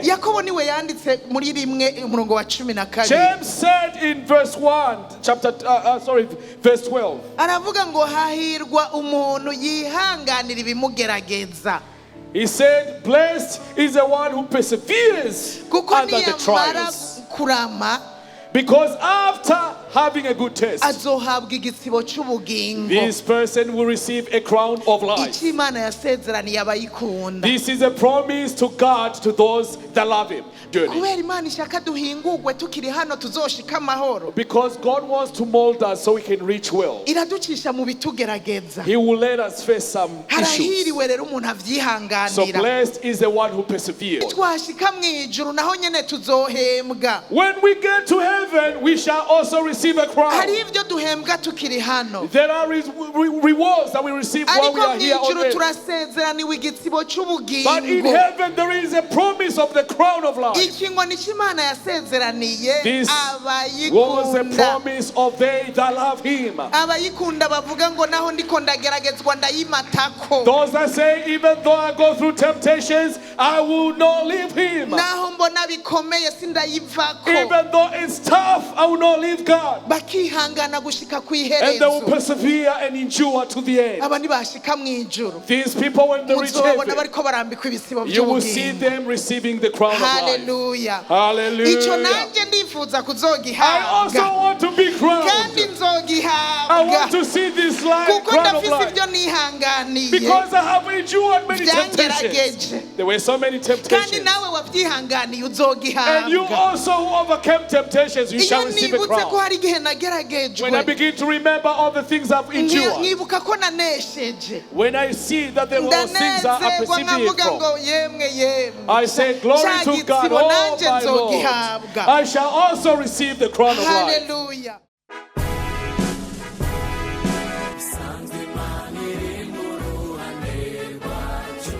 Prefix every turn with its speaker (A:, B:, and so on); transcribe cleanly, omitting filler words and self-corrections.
A: Yakobo niwe yanditse muri 1 umurongo wa 12.
B: James said in verse 1, chapter, sorry, verse 12.
A: Aravuga ngo hahirwa umuntu yihanganira ibimugerageza.
B: He said, "Blessed is the one who perseveres
A: Kuko
B: under the
A: niyamara
B: trials."
A: kurama,
B: Because after having a good test,
A: azohabwa igitsibo cy'ubugingo,
B: this person will receive a crown of life.
A: Icyo Imana yasezeraniye abayikunda.
B: This is a promise to God to those that love Him. Journey.
A: Kubera Imana ishaka duhingurwe tukiri hano tuzoshika amahoro,
B: Because God wants to mold us so we can reach well.
A: Iraducisha mu bitugerageza.
B: He will let us face some issues.
A: Harahiriwe rero umuntu
B: So
A: avyihanganira.
B: Blessed is the one who perseveres.
A: Twashika mu ijuru naho nyene tuzohembwa.
B: When we get to heaven, we shall also receive a crown.
A: Hari ibyo duhembwa tukiri hano,
B: There are rewards that we receive while
A: ariko
B: we are
A: mu
B: here on
A: ijuru
B: earth.
A: Turasezeraniwe igitsibo
B: But in
A: cy'ubugingo.
B: Heaven, there is a promise of the crown of life.
A: Iki ngo nicyo Imana yasezeraniye
B: This was a
A: abayikunda.
B: Promise of they that love Him.
A: Abayikunda bavuga ngo naho ndiko ndageragezwa ndayimatako.
B: Those that say, "Even though I go through temptations, I will not leave Him."
A: Naho mbona bikomeye sindayivako.
B: Even though it's tough, I will not leave God.
A: Bakihangana gushika ku
B: And they will
A: iherezo.
B: Persevere and endure to the end.
A: Aba ntibashika mu ijuru,
B: These people, when they reach
A: muzobona
B: heaven,
A: bariko barambikwa ibisibo
B: you will see
A: by'ubugingo.
B: Them receiving the crown of life.
A: Haleluya.
B: Hallelujah.
A: Icyo nanjye ndifuza
B: I also
A: kuzogihabwa,
B: want to be crowned.
A: Kandi
B: I
A: nzogihabwa,
B: want to see this life,
A: kuko
B: crown of
A: ndafise
B: life.
A: ibyo nihanganiye.
B: Because I have endured many temptations.
A: Byangerageje.
B: There were so many
A: Kandi
B: temptations.
A: Nawe wabyihanganiye
B: And you
A: uzogihabwa.
B: Also who overcame temptations, you
A: Iyo
B: shall receive a
A: nibutse ko
B: crown.
A: Hari igihe nageragejwe,
B: When I begin to remember all the things I've endured,
A: nkibuka ko nanesheje,
B: when I see that there were things I
A: ndanezerwa
B: persevered
A: nkavuga
B: from,
A: ngo yemwe yemwe,
B: I say, "Glory
A: cya
B: to God,
A: gitsibo
B: oh
A: nanjye
B: my Lord.
A: nzogihabwa.
B: I shall also receive the crown of life."
A: Haleluya.
C: Sanzwe Imana iri mu ruhande rwacu.